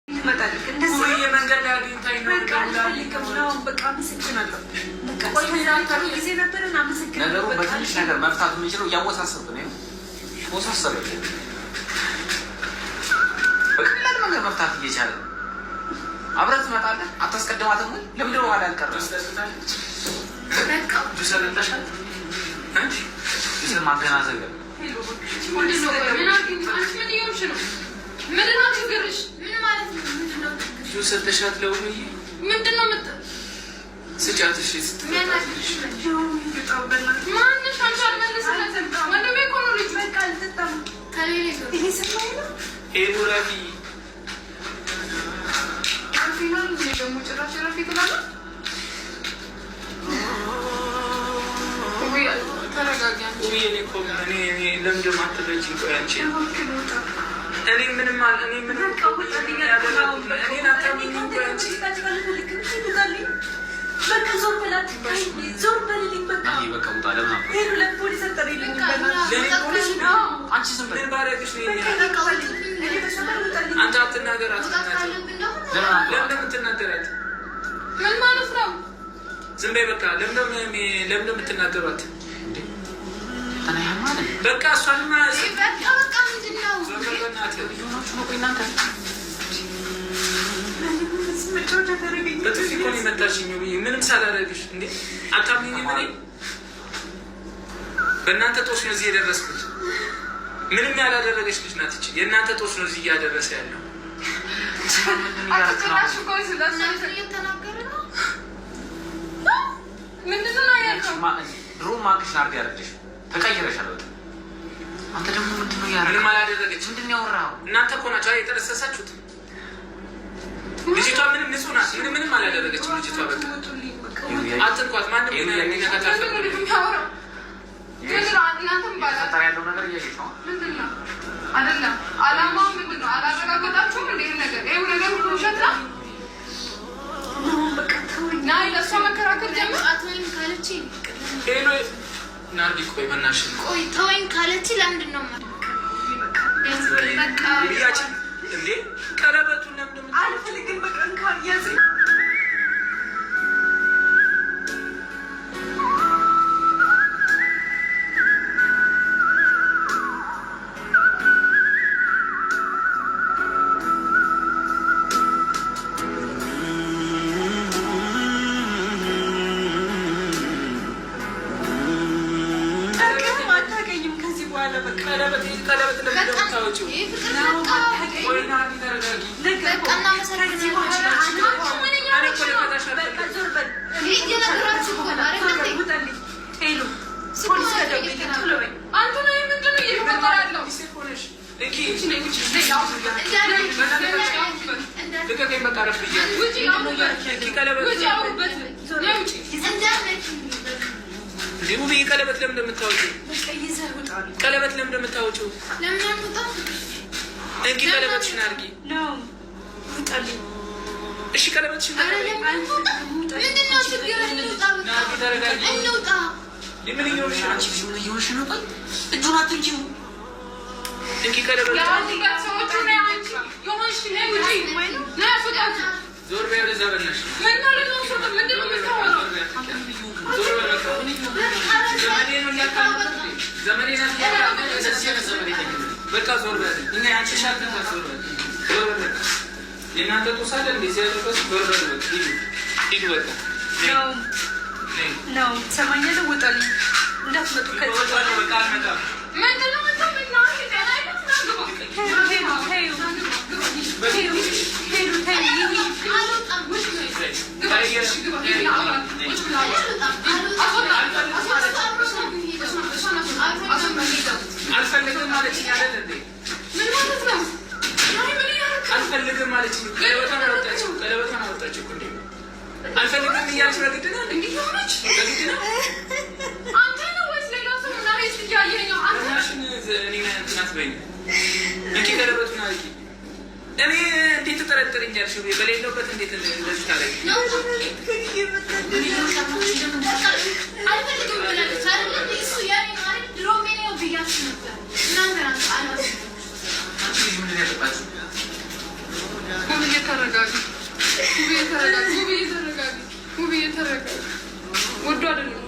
ትመጣለህ። እንደዚህ የመንገድ ላይ አግኝታኝ ነው። በቃ አልፈልግም ነው። በቃ አመሰግናለሁ። በቃ ጥሩ ጊዜ ነበረን። አመሰግናለሁ። ነገሩ በቃ በትንሽ ነገር መፍታት የምንችለው እያወሳሰብክ ነው። ወሳሰበ። በቀላል መንገድ መፍታት እየቻለ አብረህ ትመጣለህ። አታስቀድማትም ወይ? ለምንድን ነው ኋላ ያልቀረው? ጁስ አጠጣሻል? ጁስ ማገናዘብ ያለ ምንድን ነው? ቆይ ምን አድርጊ? አንቺ ምን እየሆንሽ ነው? ምንድን ነው ችግርሽ? ምን ማለት ነው? ምንድን ነው ችግር? ጁስ ሰጠሻት ለውብዬ? ምንድን ነው የምት ስጫት። እሺ ስትጠጣ የሚያናድድሽ ማንሽ? አንቺ አልመለስለትም። ወንድሜ እኮ ነው ልጁ። በቃ አልጠጣም። ከሌለ ይዞ እየሰማኸኝ ነው? ሄዱ ረፊ ረፊ ነው እንዴ ደግሞ ጭራሽ ረፊ ትላለህ? ውይ ተረጋጊ አንቺ። ውብዬ፣ እኔ እኮ እኔ እኔ ለምንድን ነው የማትረጂኝ? ቆይ አንቺ እባክህ ልውጣ። እኔ ምንም አል እኔ ምንም በቃ ውጣልኝ። ያደረኩት እኔን አታምኚኝም። ቆይ አንቺ ጭቃጭቅ አልፈልግም። ውጣልኝ። በቃ ዞር በል፣ አትታይኝ። ዞር በልልኝ። በቃ ናሂ በቃ ውጣ። ለምን አባ ሄዱ ለፖሊስ አጠሪልኝ። ለእኔ ፖሊስ አንቺ ዝም በይ። ምን ባደረግሽ ነው? በቃ ይሄን ያህል? ውጣልኝ። እኔ በሰፈር ውጣልኝ። አንተ አትናገራት። መውጣት ካለብን ደግሞ ለምን አባ ለምን እንደምትናገራት ምን ማለት ነው? ዝም በይ በቃ። ለምን ለምን እንደምትናገሯት? ተናያማለ በቃ እሷንማ በቃ በቃ ምንድን ነው? ዞር በል በእናትህ። እየሆናችሁ ነው። ቆይ እናንተ መጫወቻ ታደርገኝ። በጥፊ እኮ ነው የመታሽኝ ውብዬ፣ ምንም ሳላደርግሽ። እንዴ አታምኚኝም? እኔ በእናንተ ጦስ ነው እዚህ የደረስኩት። ምንም ያላደረገች ልጅ ናት ይቺ። የእናንተ ጦስ ነው እዚህ እያደረሰ ያለው። አንቺ ጭራሽ እኮ ስለሱ እናንተ እየተናገረ ነው። ምንድን ነው ያልከው? ድሮ ማቅሽ ናርዲ ያደረግሽ ተቀይረሻል። በቃ አንተ ደግሞ ምንድን ነው ያደረገው? ምንም አላደረገች። ምንድን ነው ያወራኸው? እናንተ እኮ ናችሁ አይደል የጠረሰሳችሁት? ልጅቷ ምንም ንጹህ ናት። ምንም ምንም አላደረገችም ልጅቷ። በቃ ውጡልኝ። በቃ አትንኳት። ማንም ሊነካት ምንድን ነው አልፈቀደም። ልጁ የሚያወራው? ምንድን ነው? እናንተም ባላ እየተፈጠረ ያለው ነገር እያየሽ ነው። ምንድን ነው? አይደለም አላማው ምንድን ነው? አላረጋገጣችሁም? እንደ ይሄን ነገር ይኸው ነገር ሁሉ ውሸት ነው። በቃ ተወኝ። ና ለእሷ መከራከር ጀምር። በቃ ተወኝ ካለች ሄሎ ናርዲ፣ ቆይ በእናትሽ ቆይ ተወኝ ካለች ለምንድን ነው በቃ ብያችን እንዴ ቀለበቱን ለምንድን ነው አልፈልግም። በቃ እንካ ያዝ። አታገኝም ከዚህ በኋላ በቃ ቀለበት ቀለበት ለምንድን ነው የምታወጪው? ይህ ፍቅር በቃ ቆይ ናርዲ ተረጋጊ። በቃ እናመሰግናለን። ምን እኔ እያደረግሽ እኮ ነው? ልፈታሽ በቃ አልፈልግም። ዞር በል። ይህ እየነገራችሁ እኮ ነው አይደል እንዴ? ውጣልኝ። ሄሉ ፖሊስ ጋር ደውዪልኝ ቶሎ በይ። አንተ ነው ምንድን ነው እየተፈጠረ ያለው? ሚስቴ እኮ ነሽ። እንኪ እንዳለ ልቀቀኝ። በቃ ረፍ ብያለሁ። ውጪ አውሩበት፣ እንኪ ቀለበት ውጪ አውሩበት፣ ነይ ውጪ። እንዴ ውብዬ፣ ቀለበት ለምን እንደምታወጪው? በቃ ይዘህ ውጣ። ቀለበት ለምን እንደምታወጪው? ለምን አንወጣም? እንኪ ቀለበትሽን አድርጊ። ነው ውጣልኝ። እሺ ቀለበትሽን ኧረ ለምን አንወጣም? ምንድን ነው ችግር? እንውጣ በቃ ናርዲ ተረጋጊ። እንውጣ። ምን እየሆንሽ ነው? አንቺ ልጅ ምን እየሆንሽ ነው? ቆይ እጁን አትንኪው። እንኪ ቀለበት ያሉበት ሰዎቹ ነይ አንቺ የሆንሽ ነይ ውጪ፣ ነይ አስወጣት። ዞር በይ ወደዛ በእናትሽ። ምን ማለት ነው? ሱቅ ምንድን ነው የምታወራው? ዞር በይ በቃ። ዘመዴ ነው እያልክ ዘመዴ ናት እያልክ እንደዚህ አይነት ዘመድ የለኝም። በቃ ዞር በይ። እኛ አንቺ ሻልከታ ዞር በይ። ዞር በይ በቃ። የእናንተ ጦስ አለ እንዴ? እዚህ ያለበት ዞር በል በቃ። ሂዱ ሂዱ በቃ። ነው ነይ ነው ትሰማኛለህ? ውጣልኝ። እንዳትመጡ ከዚህ በኋላ በቃ አልመጣም። ምንድን ነው የምታመጣው? ጤና የለም ና ግባ። ሄሉ ሄሉ ሄሉ ሄሉ ተይ አልወጣም። ግባ፣ እሺ፣ ግባ። ሂድ፣ አውራት። ቁጭ ብላ አውራት። አልወጣም። አስወጣ፣ እሷን አስወጣ፣ እሷን አስወጣ። አልፈልግም አለችኝ አይደል እንዴ? ምን ማለት ነው? ናይ ምን እያደረክ ነው? አልፈልግም አለችኝ። ቀለበቷን አወጣችው። ቀለበቷን አወጣችው እኮ እንዴ! አልፈልግም እያለች በግድ ነው እንዴ? እንዲህ ሆነች? በግድ ነው። አንተ ነው ወይስ ሌላ ሰው? እና ሬስ እያየኸኝ ነው አንተ? በእናትሽን እኔን እንትን አትበይኝ። እንኪ ቀለበቱን አድርጊ። እኔ እንዴት ትጠረጥርኛለሽ? በሌለሁበት እንዴት እንደዚህ ታደርጊ? አልፈልግም ብላለች አይደል? እሱ የኔ ነው አይደል? ድሮም የኔ ነው ብያችሁ ነበር። እናንተ ናችሁ አላችሁ። አንቺ ልጅ ምንድን ነው ያጠጣችው? ምን ተረጋጊ፣ ውብዬ ተረጋጊ፣ ውብዬ ተረጋጊ፣ ውብዬ ተረጋጊ። ወዶ አይደለም።